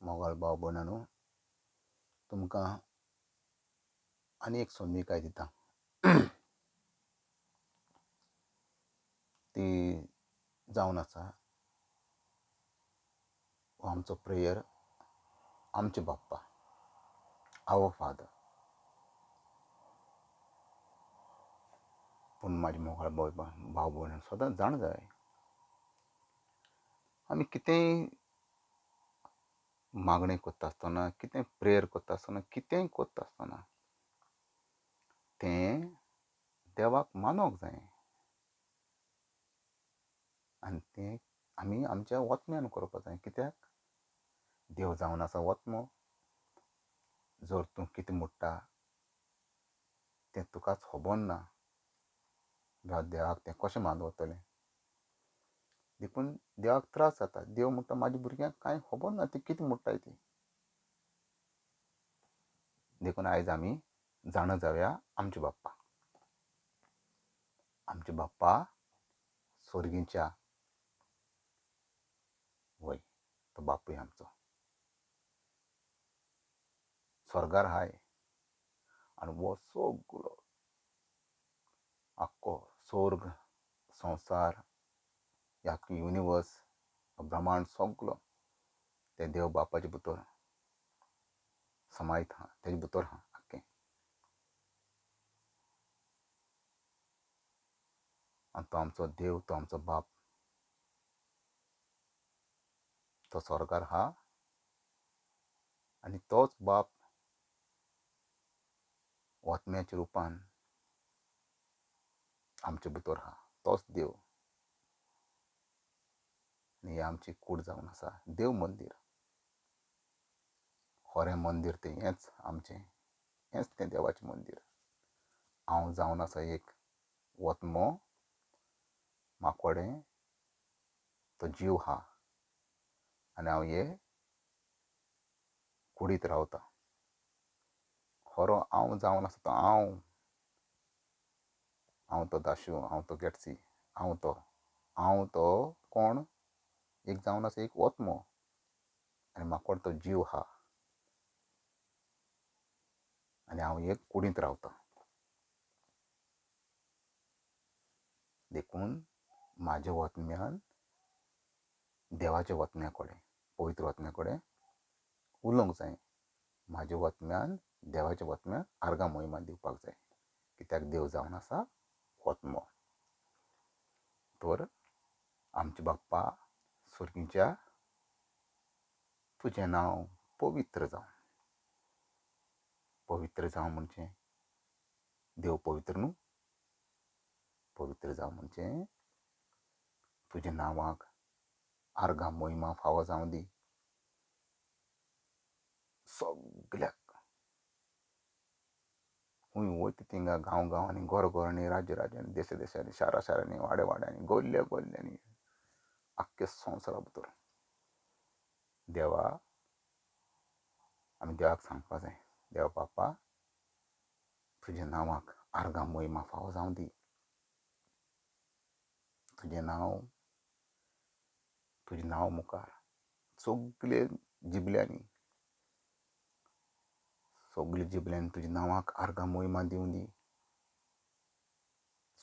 मोगाळ भाव भयणांनो, तुमकां आनी एक संदिकाय दिता, ती जावन आसा हो आमचो प्रेयर, आमचे बाप्पा, our father. पूण म्हाजे मोगाळ भाव भयणां सदांच जाण जाय, आमी कितेंय मागणें करता आसतना, कितें प्रेयर करता आसतना, कितेंय करता आसतना तें देवाक मानोंक जाय आनी तें आमी आमच्या वतम्यान करपाक जाय. कित्याक देव जावन आसा वतमो. जर तूं कितें म्हणटा तें तुकाच खबर ना जाल्यार देवाक तें कशें मानवतलें? देखून देवाक त्रास जाता. देव म्हणटा म्हाज्या भुरग्यांक कांय खबर ना ती कितें म्हणटाय ती. देखून आयज आमी जाणा जावया आमचे बाप्पा, आमचे बाप्पा स्वर्गीच्या, वय तो बापूय आमचो स्वर्गार हाय आनी हो सगळो आख्खो स्वर्ग संवसार ह्या युनिवर्स ब्रह्मांड सगलो ते देव बापाचे भितर समायत आहा, तेजे भितर आहा आख्खें. आनी तो आमचो देव, तो आमचो बाप, तो स्वर्गार आहा आनी तोच बाप वतम्याच्या रुपान आमचे भितर आहा, तोच देव. आनी ही आमची कूड जावन आसा देव मंदीर. खरें मंदीर तें हेंच आमचें, हेंच तें देवाचें मंदीर. हांव जावन आसा एक वतमो, म्हाकोडें तो जीव आहा आनी हांव हे कुडींत रावता. खरो हांव जावन आसा तो हांव, हांव तो दाशू, हांव तो गेटसी, हांव तो, हांव तो कोण एक जावन आसा एक वतमो आनी म्हाकोडे तो जीव आहा आनी हांव एक कुडींत रावता. देखून म्हाज्या वतम्यान देवाच्या वतम्या कडेन, पवित्र वतम्या कडेन उलोवंक जाय. म्हाज्या वतम्यान देवाच्या वतम्यान आर्गां मोहिमा दिवपाक जाय, कित्याक देव जावन आसा वतमो. तर आमचे बाप्पा स्वर्गीच्या, तुजें नांव पवित्र जावं. पवित्र जावं म्हणजे देव पवित्र न्हू. पवित्र जावं म्हणजे तुज्या नांवाक आर्गां मोहिमा फावो जावं दी. सगल्याक खंय वयता थिंगा, गांव गांवांनी, घर घरांनी, राज्य राज्यांनी, देशा देशांनी, शारा शारांनी, वाड्या वाड्यांनी, गल्ल्या गल्ल्यांनी, आख्ख्या संवसारा भितर देवा आमी देवाक सांगपा जाय, देवा बापा तुज्या नांवाक आर्गां मोहिमा फावो जावं दी. तुजें नांव, तुजें नांव मुखार सगले जिबल्यांनी, सगले जिबल्यांनी तुज्या नांवाक आर्गां मोहिमा दिवं दी.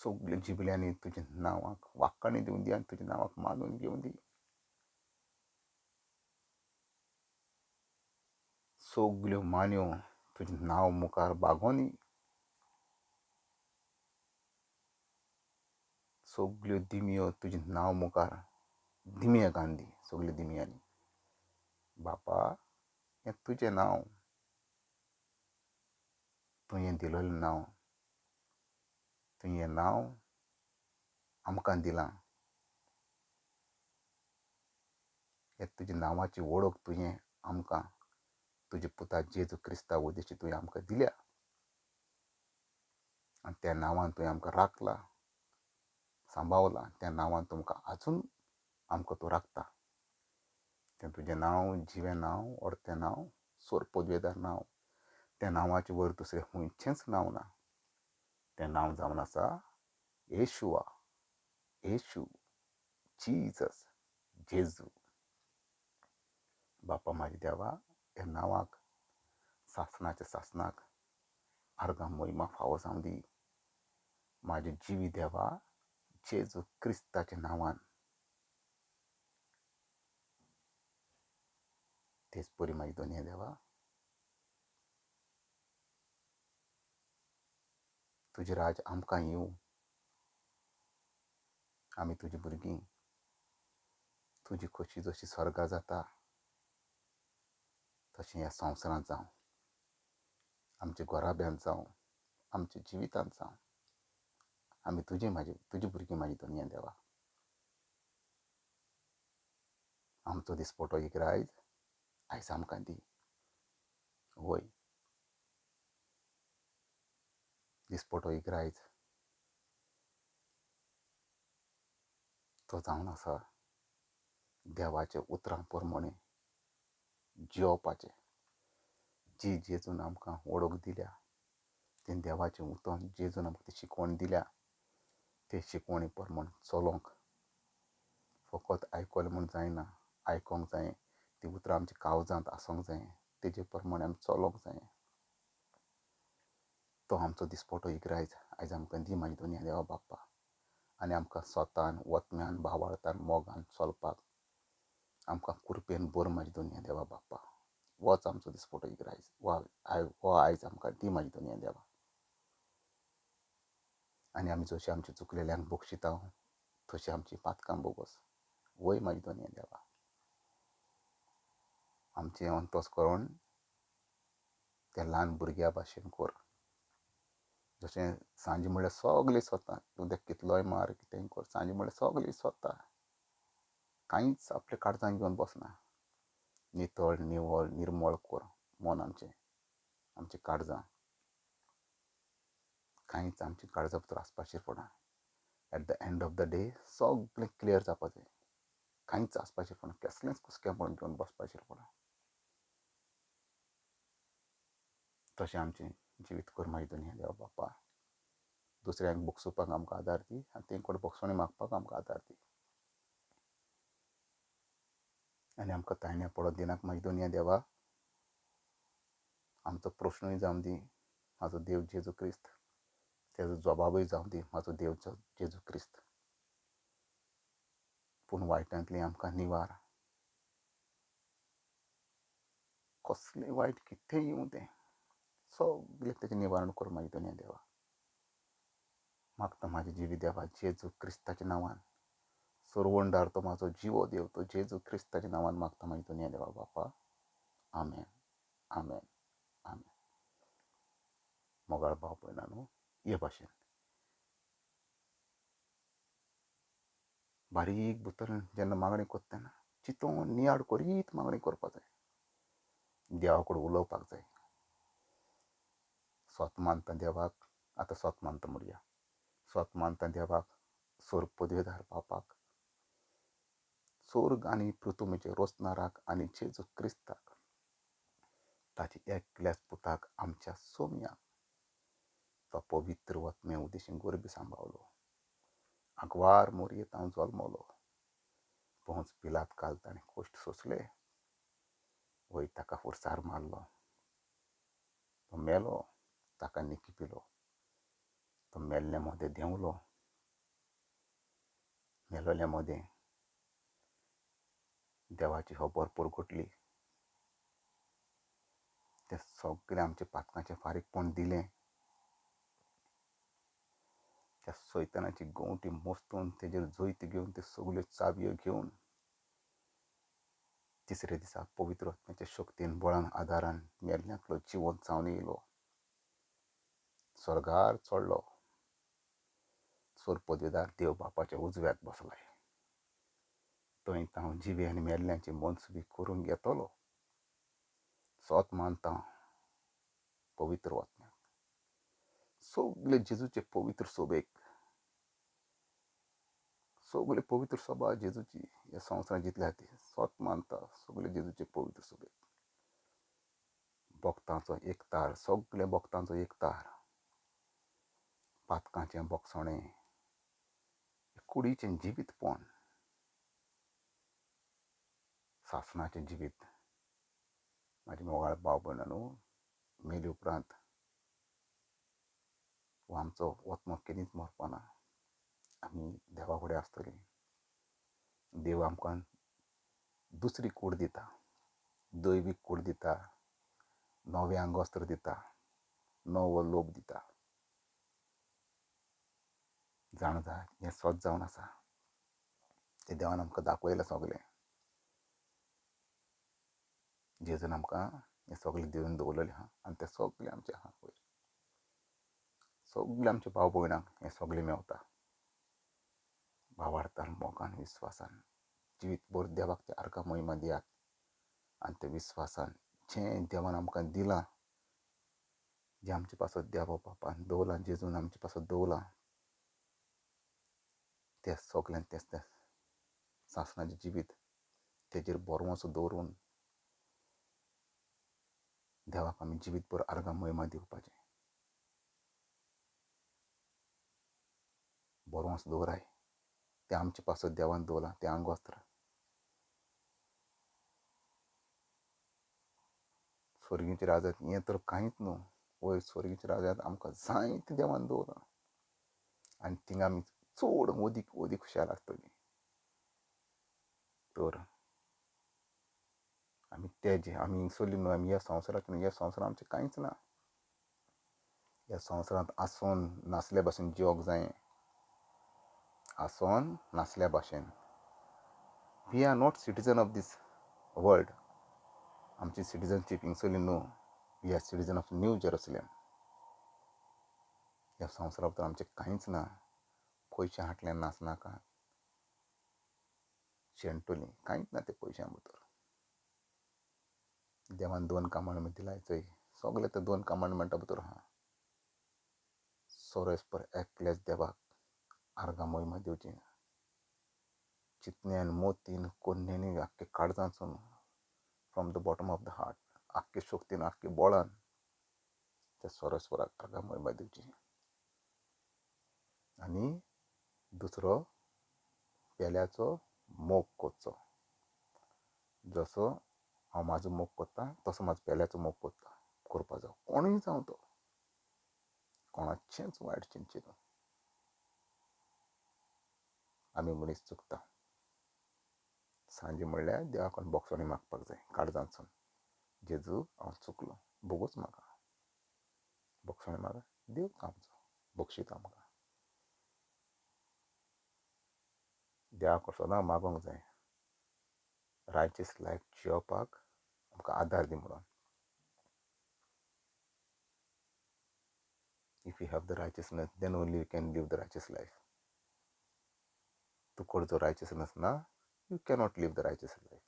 सगले जिबल्यांनी तुज्या नांवाक वाक्काणी दिवं दी आनी तुज्या नांवाक मानून घेवं दी. सगल्यो मान्यो तुजें नांव मुखार बागोनी. सगल्यो दिमयो तुजें नांव मुखार दिमये गांधी, सगल्यो दिमयांनी. बापा हें तुजें नांव, तुवें दिलेलें नांव, तुवें हें नांव आमकां दिलां. हे तुज्या नांवाची वळख तुवें आमकां तुज्या पुता जेजू क्रिस्ता उद्देशी तुवें आमकां दिल्या आनी त्या नांवान तुवें आमकां राखला, सांबावला. त्या नांवान तुमकां आजून आमकां तूं राखता. तें तुजें नांव जिवें नांव, अर्तें नांव, सोर पदवेदार नांव. त्या नांवाचे वयर दुसरें खंयचेंच नांव ना. तें नांव जावन आसा येशुआ, येशू, जीजस, जेजू. बापा म्हाज्या देवा, ह्या नांवाक सासणाच्या सासणाक आर्गां मोहिमा फावो जावं दी. म्हाजे जिवी देवा जेजू क्रिस्ताच्या नांवान. तेच परी म्हाजी दोनया देवा, तुजें राज आमकां येवं. आमी तुजी भुरगीं. तुजी खोशी जशी स्वर्गा जाता तशें ह्या संवसारांत जावं, आमच्या घराब्यांत जावं, आमच्या जिवितांत जावं. आमी तुजी म्हाजी तुजी भुरगीं म्हाजी दोनया देवा. आमचो दिसपटो एक रायज आयज आमकां दी. वय दिसपटो एक रायज तो जावन आसा देवाच्या उतरां प्रमाणे जियोवपाचें. जी जेजून आमकां वळख दिल्या, तें देवाचें उतर जेजून आमकां ती शिकवण दिल्या, ते शिकवणी प्रमाण चलोवंक. फकत आयकलें म्हूण जायना, आयकोंक जाय, ती उतरां आमच्या काळजांत आसूंक जाय, तेजे प्रमाणे आमी चलोवंक जाय. तो आमचो दिसपटो एक रायज आयज आमकां दी म्हाजी दोनया देवा बाप्पा. आनी आमकां स्वतान वतम्यान भावार्थान मोगान चलपाक आमकां कृपेन भर म्हाजी दोनया देवा बाप्पा. होच आमचो दिसपटो एक रायज हो आयज आमकां दी म्हाजी दोनया देवा. आनी आमी जशें आमचे चुकलेल्यांक बक्षिता तशी आमची पातकां बोगस. वय म्हाजी दोनया देवा, आमचें अंतस्करण त्या ल्हान भुरग्या भाशेन कर. जशें सांजे म्हणल्यार सगळें स्वता, तूं तेका कितलोय मार कितेंय कर, सांजे म्हणल्यार सगळें स्वता, कांयच आपल्या काळजान घेवन बसना. नितळ निवळ निर्मळ कर मन आमचें, आमचें काळजां. कांयच आमच्या काळजा भितर आसपाचें पडना. At the end of the day सगळें क्लियर जावपाचें, कांयच आसपाचें पडना, कसलेंच कुसकेंपण घेवन बसपाचें पडना. तशें आमचें जिवीत कर म्हाजी दोनया देवा बाप्पा. दुसऱ्यांक बक्षुपाक आमकां आदार दी आनी तें कोण बक्षणी मागपाक आमकां आदार दी. आनी आमकां ताळण्या पडत दिनाक म्हाजी दोनया देवा. आमचो प्रश्नूय जावं दी म्हाजो देव जेजू क्रिस्त, तेजो जबाबूय जावं दी म्हाजो देव जेजू क्रिस्त. पूण वायटांतली आमकां निवार. कसलें वायट कितेंय येवं तें सगळें तेजें निवारण कर म्हाजी दोनया देवा. मागता म्हाजी जिवी देवा जेजू क्रिस्ताच्या नांवान. सोरवणदार तो म्हाजो जिवो देव तो जेजू क्रिस्ताच्या नांवान मागता म्हाजी दोनया देवा बापा. आमेन, आमेन, आमेन. मोगाळ भाव भयणां न्हू, हे भाशेन बारीक भितर जेन्ना मागणी करता तेन्ना चिंतून नियाळ करीत मागणी करपाक जाय. देवा कडेन उलोवपाक जाय. स्वत मानता देवाक, आतां स्वत मानता म्हणया, स्वत मानता देवाक, सोर पदवेदार बापाक, सोर्ग आनी पृथुमीचे रोसनाराक आनी जेजू क्रिस्ताक, ताचे एकल्याच पुताक आमच्या सोम्याक, तो पवित्र वतमे उदेशीं गोरबी सांबावलो, आंकवार मोरयेंत हांव जल्मलो, पोंच पिलात काल ताणें कश्ट सोंसले, वय ताका फोर्सार मारलो, तो मेलो, ताका निकी पिलो, तो मेल्ल्या मदें देंवलो, मेलोल्या मदें देवाची खबर परगटली, तें सगळें आमच्या पातकांचें फारीकपण दिलें, त्या सैतानाची गंवटी मोस्तून तेजेर जैत घेवन त्यो सगल्यो चाबयो घेवन तिसऱ्या दिसा पवित्र आत्म्याच्या शक्तीन बळान आदारान मेल्ल्यांतलो जिवंत जावन येयलो, स्वर्गार चडलो, सोर पदवेदार देव बापाच्या उजव्याक बसलाय, थंय हांव जिवे आनी मेल्ल्यांची मनसुबी करून घेतलो. सोत मानता पवित्र आत्म्याक, सगळे जेजूचे पवित्र सोबेक, सगळे पवित्र सभा जेजूची ह्या संवसारांत जितले आसा ती सोत मानता सगळे जेजूचे पवित्र सोबेक. भक्तांचो एकतार, सगळे भक्तांचो एकतार, पातकांचें बोगसणें, कुडीचें जिवीतपण, सासणाचें जिवीत म्हाजे मोगाळ भाव भयणांनो, मेले उपरांत हो आमचो आत्मो केन्नाच मरपाना. आमी देवा फुडें आसतलीं. देव आमकां दुसरी कूड दिता, दैवीक कूड दिता, नवें आंगवस्त्र दिता, नवो लोक दिता. जाणा जाय हें सत जावन आसा. तें देवान आमकां दाखयलां सगलें. जेजून आमकां हें सगलें दिवन दवरलेलें आहा आनी तें सगलें आमचें आहा. वयर सगलें आमच्या भाव भयणांक हें सगलें मेवता. भावार्थान, मोगान, विस्वासान जिवीत भर देवाक ते आर्गां मोहिमा दियात आनी ते विस्वासान जें देवान आमकां दिलां, जें आमचे पासत देवा बापान दवरलां, जेजून आमचे पासत दवरलां, तें सगळें तेंच तें सासणाचें जिवीत तेजेर भरवंसो दवरून देवाक आमी जिवीतभर आर्गां मोहिमा दिवपाचें. भरवंसो दवराय, तें आमचे पासत देवान दवरलां तें आंगवस्त्र. स्वर्गीचे राजांत हें तर कांयच न्हू. वयर स्वर्गीच्या राजांत आमकां जायतें देवान दवरलां आनी थिंगा आमी चड अदीक अदीक खुशाल आसतलीं. तर आमी तेजे आमी हिंगसरली न्हू, आमी ह्या संवसारांत न्हू. ह्या संवसारांत आमचें कांयच ना. ह्या संवसारांत आसून नासल्या भाशेन जिवोंक जाय, आसून नासल्या भाशेन. We are not citizen of this world. आमची सिटीजनशीप हिंगसरली न्हू. We are citizen of New Jerusalem. ह्या संवसारा भितर आमचें कांयच ना. पयशे हांटल्यान नाचनाका, शेणटलीं, कांयच ना ते पयशां भितर. देवान 2 कमांडमेंट दिलाय चोय, सगळे ते 2 कमांडमेंटा भितर आहा. सोरेस्पर एकल्याच देवाक आर्गां मोहिमा दिवची. चिंतण्यान, मोतीन, कोन्नेनी, आख्खे काळजांतसून, from the bottom of the heart, आख्खे शक्तीन, आख्खे बोळान त्या सोरेस्पराक आर्गां मोहिमा दिवची. आनी दुसरो पेल्याचो मोग करचो. जसो हांव म्हाजो मोग करता तसो म्हाजो पेल्याचो मोग करता करपा जावो. कोणूय जावं तो, कोणाचेंच वायट चिंतचें न्हू. आमी मनीस चुकता. सांजे म्हणल्यार देवा कडल्यान बोगसणी मागपाक जाय काळजांतसून. जेजू हांव चुकलो, बोगूच म्हाका. बोगसणी माग, देव आमचो बक्षीता आमकां. देवा कडेन सदां मागूंक जाय रायचियस लायफ जियोवपाक आमकां आदार दी म्हणून. If you have the righteousness, then only you can live the righteous life. तुकडो जो righteousness ना, you cannot live the righteous life.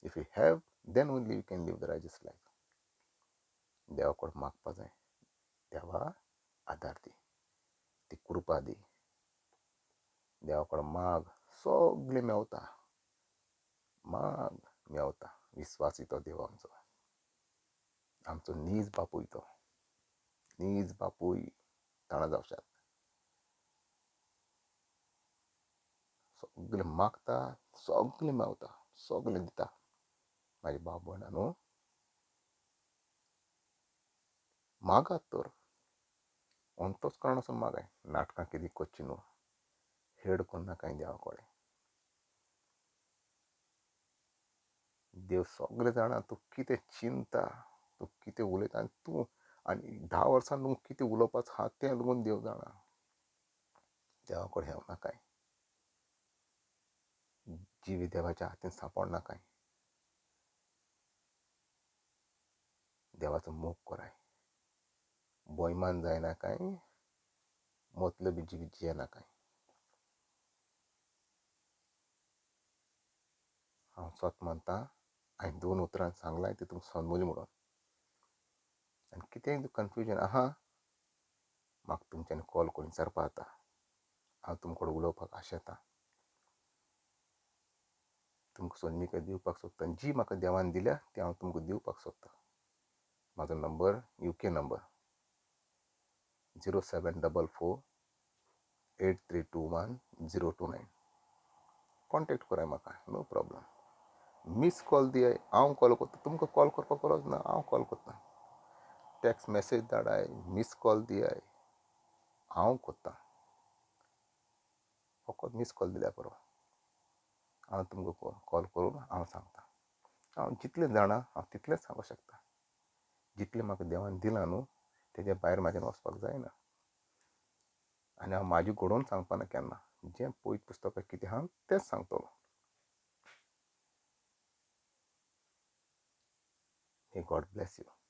If you have, then only you can live the righteous life. देवा कडेन मागपा जाय, देवा आदार दी, ती कृपा दी. देवा कडेन माग, सगळें मेवता. माग मेवता. विस्वासी तो देव आमचो, आमचो नीज बापूय तो, नीज बापूय ताणा जावशात. सगळें मागता, सगळें मेवता, सगळें दिता. म्हाजे भाव भयणां न्हू, मागात तर, अंतोच कारणासून मागाय. नाटकां कितें करचीं न्हू, हेड करनाकाय देवा कडेन. देव सगळें जाणा तूं कितें चिंता, तूं कितें उलयता, आनी तूं आनी 10 वर्सां तूं कितें उलोवपाच आहा तें लागून देव जाणा. देवा कडेन हेव नाकाय, जिवी देवाच्या हातीन सांपडनाकाय. देवाचो मोग कराय, बैमान जायनाकाय, मतलबी जिवीत जियेनाकाय. हांव सत मानता, हांवें 2 उतरां सांगलां तें तुमकां समजलें म्हणून. आनी कितेंय कन्फ्युजन आहा म्हाका तुमच्यान कॉल करून विचारपा जाता. हांव तुमकां कडेन उलोवपाक आशेता, तुमकां सोदमिका दिवपाक सोदता. जी म्हाका देवान दिल्या ती हांव तुमकां दिवपाक सोदता. म्हाजो नंबर UK number 0744 8321 029. Contact कराय म्हाका, नो प्रॉब्लम. मीस कॉल दियाय, हांव कॉल करता. तुमकां कॉल करपाक गरज ना, हांव कॉल करता. टॅक्स्ट मॅसेज धाडाय, मीस कॉल दियाय, हांव करता. फकत मीस कॉल दिल्यार पुरो, हांव तुमकां कॉल करून हांव सांगता. हांव जितलें जाणा हांव तितलेंच सांगूंक शकता. जितलें म्हाका देवान दिलां न्हू तेज्या भायर म्हाज्यान वचपाक जायना. आनी हांव म्हाजें घडोवन सांगपाना केन्ना. जें पवित्र पुस्तकां कितें आहा तेंच सांगतलो. May God bless you.